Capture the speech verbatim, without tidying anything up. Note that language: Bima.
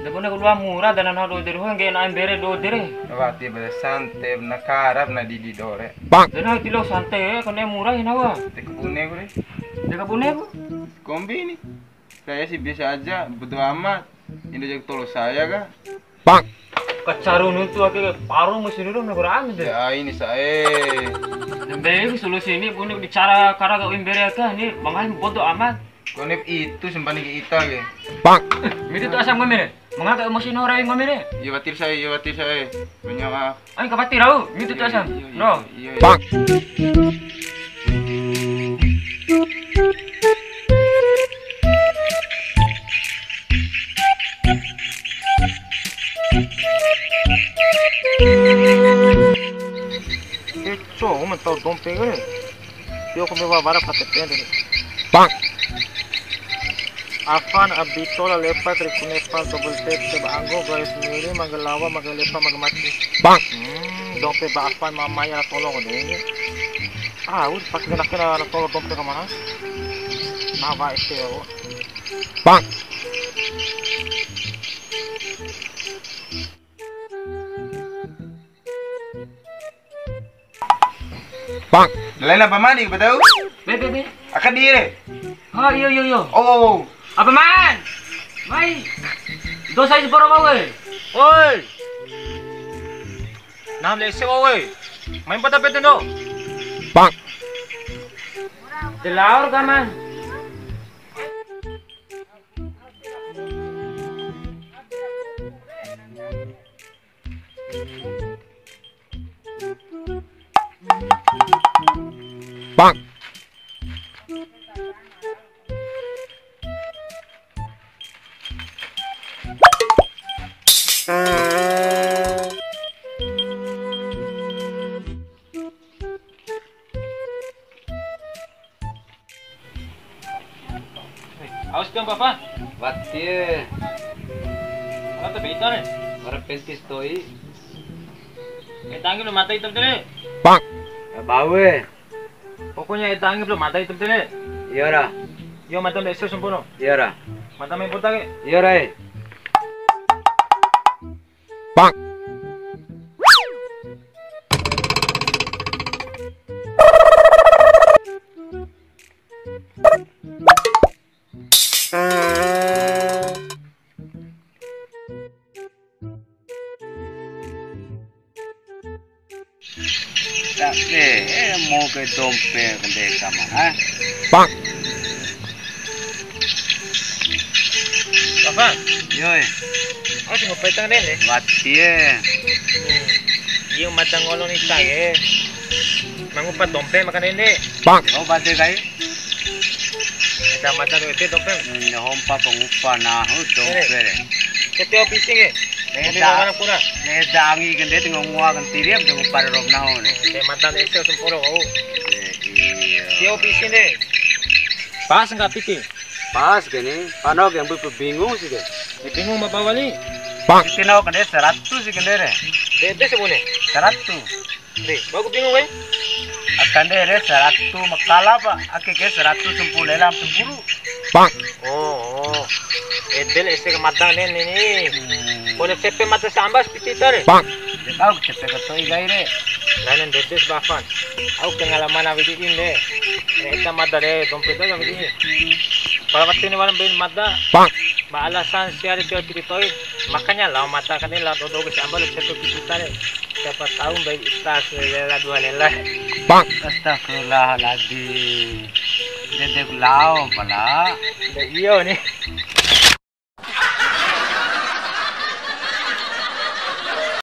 Bune ku loa mura dana na do de ro, ngge na mbere do de re. Wati bere sante na karap na didi do re. Dana ti lo sante, kone mura ina wa. Te ku bune ku re. Te ku bune ku. Kombi ni. Saya sih biasa aja, bodo amat. Indo jago tolo saya kah? Kacaru nuntu ake paru mesin dulu negara anu de. Ya, ini saya. Nembe ini solusi ini, bune bicara kara kau imbere aka ni, mangain bodo amat. Kone itu sempat ni ita ke. Miti tu asam ngombe re. Mangaka emosi no rai ngombe re. Iya, batir saya, iya, batir saya. Banyak maaf. Ai, ka batir au, miti tu asam. Iya, iya, no. Iya, iya. Eco, uma tau dompe ke. Tio kome wa wara K T P ndede. Afan abito la lepa kri kunepa double tap te ba anggo garis miri maga lawa maga lepa maga mati. Hmm, dompe ba Afan mamai ala tolo ko de. Ah, ur pakai kena kena ala tolo dompe ka mana? Mawa ese ya. Lain apa mani, ba tau? Be, be, be. Aka dire. Oh, iyo, iyo, iyo. Oh, oh, oh. Apa man? Mai. Dosa isi poro mau, we. Oi. Nam lese, we. Main pata pete, no. Delaur ka, man. Aus tiang papa. Wati e. Kata beta ne. Wara pentis to'i. E tangi lo mata hitam tene. Ya bau e. Pokoknya e tangi lo mata hitam tene. Iya ra. Yo mata ese sempurna. Iya ra. Mata main pota ke. Iya ra e. Tabe, eh, mau ke dompe ke desa mah, ha? Papa. Yoi. Awas ngupa tang dende. Wati e. Hmm. Iyo mata ngolo ni ta e. Mangupa dompe makan dende. Oh, bade kai. Eda mata do ede dompe. Nya hompa pangupa nahu dompe re. Kete opisi nge. Eda. Mana pura? Eda angi kende tinggal ngua kentiri am ngupa rom nahu ne. Ede mata ese semporo kau. Iya. Tio opisi ne. Pas nggak piti? Pas gini, pano yang bingung sih deh. Ya, bingung bapak wali. Piti nahu kende seratus sih kende re. Bebe sebune. Seratus. Re, bagus bingung, weh. Akan de re seratus makala, Pak. Ake ke seratus sempuru lelam sempuru. Oh, oh. Edel ese ke mata ne ni. Hmm. Boleh cepe mata sambas piti ta re. Tahu cepe ke to'i gai re. Lain dedes bafan. Au pengalaman awidi inde. Re eta mata re dompet aja awidi. Kalau waktu ini malam bin mata. Ba alasan sia re tio piti to'i. Makanya lao mata kan lao dodo ke sambal cepe piti ta re. Siapa tahu mbei ita selela dua lela. Astagfirullahaladzim. Dede lao pala. Nde iyo ni.